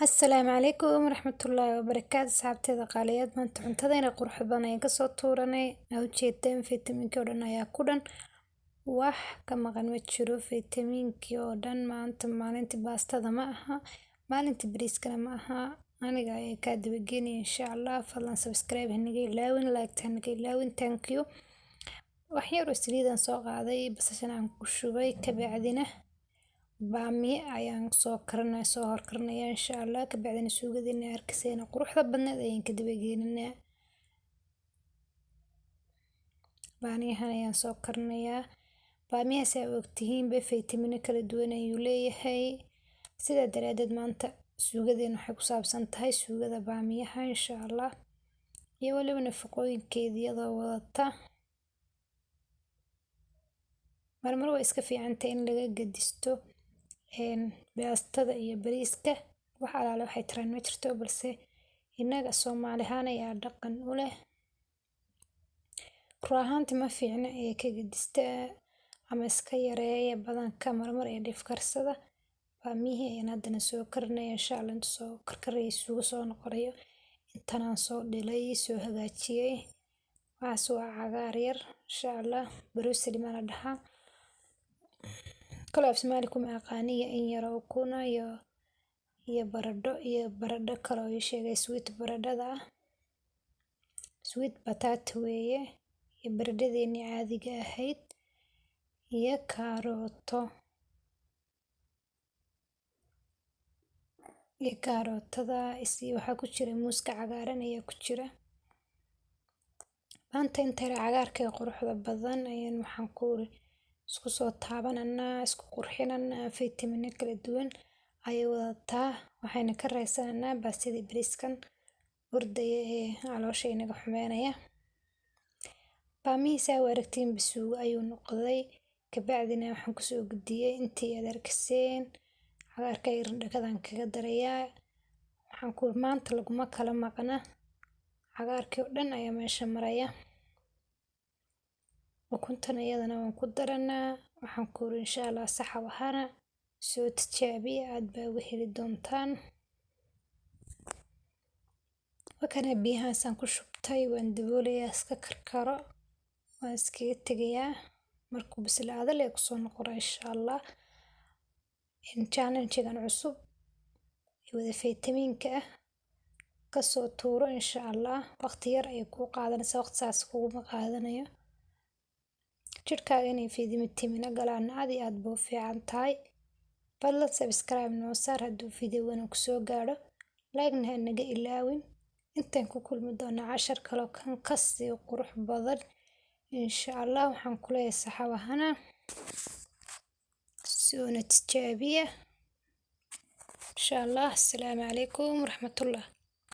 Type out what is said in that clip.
Asalaamu calaykum waraxmatullaahi wabarakaatu. Asxaabteeda qaaliyeed, maanta cuntadayna qurux badan ayaan kasoo tuuranay. Aa ujeedeen, fitamiinkii oo dhan ayaa ku dhan, wax ka maqan ma jiro, fitamiinkii oo dhan. Maanta maalintii baastada ma aha, maalintii bariiskana ma aha, aniga ayaa kaa dabageynaya, insha Allah. Fadlan subscribe hanaga ilaawin, like hanaga ilaawin. Thank you. Wax yar oo saliidan soo qaaday, basashan aan ku shubay, kabacdina baamiye ayaan soo karinaya, soo horkarinaya, insha Allah. Kabacdina suugadina arkasayna quruxda badneed ayaan ka dabageynaynaa. Baamiyahan ayaan soo karinayaa. Baamiyaha, saa ogtihiinba, faytamino kala duwan ayuu leeyahay. Sidaa daraadeed maanta suugadeena waxay ku saabsan tahay suugada baamiyaha, insha Allah, iyo weliba nafaqooyinkeeda iyadoo wadata. Marmar waa iska fiicantahay in laga gedisto baastada iyo bariiska. Wax alaale waxay taraan ma jirto, balse innaga Soomaali ahaan ayaa dhaqan u leh. Run ahaantii ma fiicna ee ka gedista ama iska yareeya badanka, marmar ee dhif karsada. Baamiyihii ayaan haddana soo karinaya, insha Allah. Inta soo karkaraya, suugo soo noqonayo, intanaan soo dhilay, soo hagaajiyey. Waxaas waa cagaar yar, insha Allah. Broccoli ma la dhahaa kale, af Soomaali kuma aqaaniya. In yar oo ukuna iyo baradho, iyo baradho kale oo ii sheegay, sweet baradhada ah, sweet potato weeye, iyo baradhadeenii caadiga ahayd, iyo kaarooto, iyo kaarootada. Waxaa ku jira muuska cagaaran ayaa ku jira. Maanta inta yar cagaarka ee quruxda badan ayaan waxaan ku isku soo taabananaa, isku qurxinanaa. Faytamino kala duwan ayay wadataa, waxayna ka raysananaa baastadii bariiskan ordaya ee caloosha inaga xumeynaya. Baamihii, saa u aragtiin, suugo ayuu noqday. Kabacdina waxaan kusoo gudiyey intii aad arkiseen cagaarka yar, dhakadan kaga darayaa. Waxaan ku maanta laguma kala maqna, cagaarkii oo dhan ayaa meesha maraya. Ukuntan iyadana waan ku daranaa. Waxaan ku uri, insha Allah, saxa wahana soo tijaabiya, aad baa uga heli doontaan. Wakana biyahaasaan ku shubtay, waan daboolayaa, iska karkaro, waan iskaga tegayaa. Markuu bislaado lee kusoo noqona, insha Allah. Challenge-gan cusub wada faytamiinka ah kasoo tuuro, insha Allah. Waqti yar ayay kuu qaadanaysaa, waqti saas kuguma qaadanayo. Jidhkaaga inay fitamiino galaan aad iyo aad buu u fiican tahay. Fadlan subscribe noo saar hadduu video-gan kusoo gaadho, like-na ha naga ilaawin. Intaan ku kulmi doona cashar kaloo kan kasii qurux badan, insha Allah, waxaan ku leeyahay saxaabahana soona tijaabiya, insha Allah. Asalaamu calaykum waraxmatullah.